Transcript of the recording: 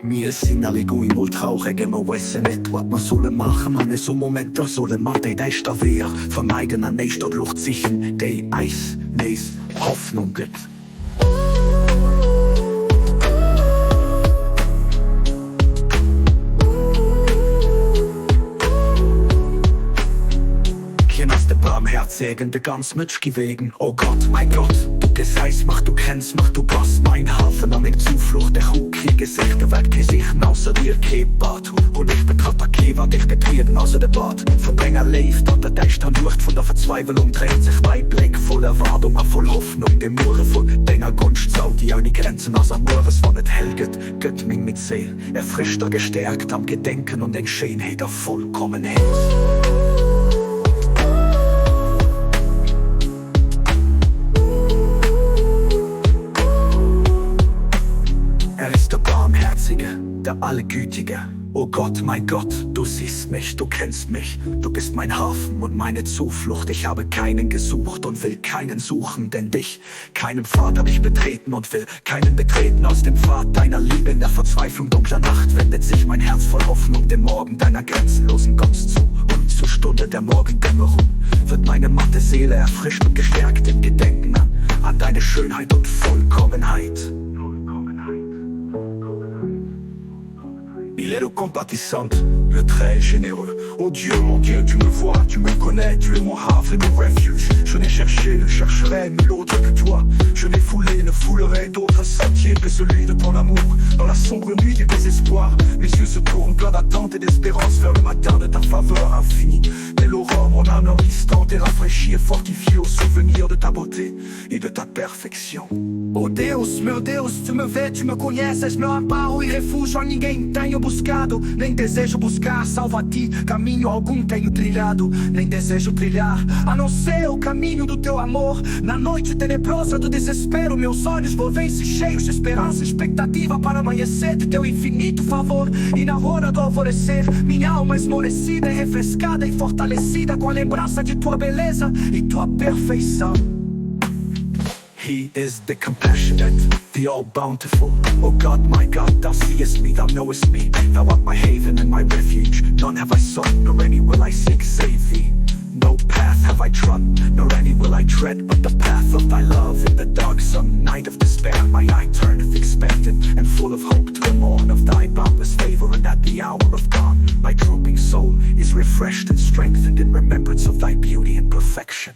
Mir sinn alle guimol traureg, a mer wëssen net, wat mer solle maachen. An esou Momenter solle mer déi däischter Weeër vermeiden an éischter d'Luucht sichen, déi eis nees Hoffnung gëtt. Hien ass de Barmhäerzegen, de ganz mëtschgi Wegen. O Gott, mäi Gott, du gesäis mach, du kenns mach, du bass mäin Hafen a meng Zuflucht. Ech hu kee Gesicht, der Welt kee Sichen ausser dir, kee Bad hunn ech betratt a kee Wand ech betrieden ausser de Bad vun denger Léift. An der däischterer Nuecht vun der Verzweiwelung dréint sech mäi Bléck voll Erwaardung a voll Hoffnung dem Muere vun denger Gonscht zou, déi ouni Grenzen ass. A mueres, wann et hell gëtt, gëtt meng midd Séil erfrëscht a gestäerkt am Gedenken un deng Schéinheet a Vollkommenheet. Er ist der Barmherzige, der Allgütige. O Gott, mein Gott, du siehst mich, du kennst mich, du bist mein Hafen und meine Zuflucht. Ich habe keinen gesucht und will keinen suchen, denn dich, Keinen Pfad hab ich betreten und will keinen betreten aus dem Pfad deiner Liebe. In der Verzweiflung dunkler Nacht wendet sich mein Herz voll Hoffnung dem Morgen deiner grenzenlosen Gunst zu. Und zur Stunde der Morgendämmerung wird meine matte Seele erfrischt und gestärkt im Gedenken an, an deine Schönheit und Vollkommenheit. Il est le compatissant, le très généreux. Ô Dieu, mon Dieu, tu me vois, tu me connais, tu es mon havre et mon refuge. Je n'ai cherché, ne chercherai nul autre que toi. Je n'ai foulé, ne foulerai d'autre sentier que celui de ton amour. Dans la sombre nuit du désespoir, mes yeux se tournent pleins d'attente et d'espérance vers le matin de ta faveur infinie. Dès l'aurore, mon âme languissante est rafraîchie et fortifiée au souvenir de ta beauté et de ta perfection. Ó Deus, meu Deus, tu me vês, tu me conheces, és meu amparo e refúgio, a ninguém tenho buscado, nem desejo buscar, salvo a ti, caminho algum tenho trilhado, nem desejo trilhar, a não ser o caminho do teu amor. Na noite tenebrosa do desespero, meus olhos volvem-se cheios de esperança, expectativa para amanhecer de teu infinito favor, e na hora do alvorecer, minha alma esmorecida é refrescada e fortalecida com a lembrança de tua beleza e tua perfeição. He is the compassionate, the all bountiful. O God, my God, thou seest me, thou knowest me, thou art my haven and my refuge. None have I sought, nor any will I seek save thee. No path have I trodden, nor any will I tread, but the path of thy love in the darksome night of despair. My eye turneth expectant and full of hope to the morn of thy boundless favor, and at the hour of dawn my drooping soul is refreshed and strengthened in remembrance of thy beauty and perfection.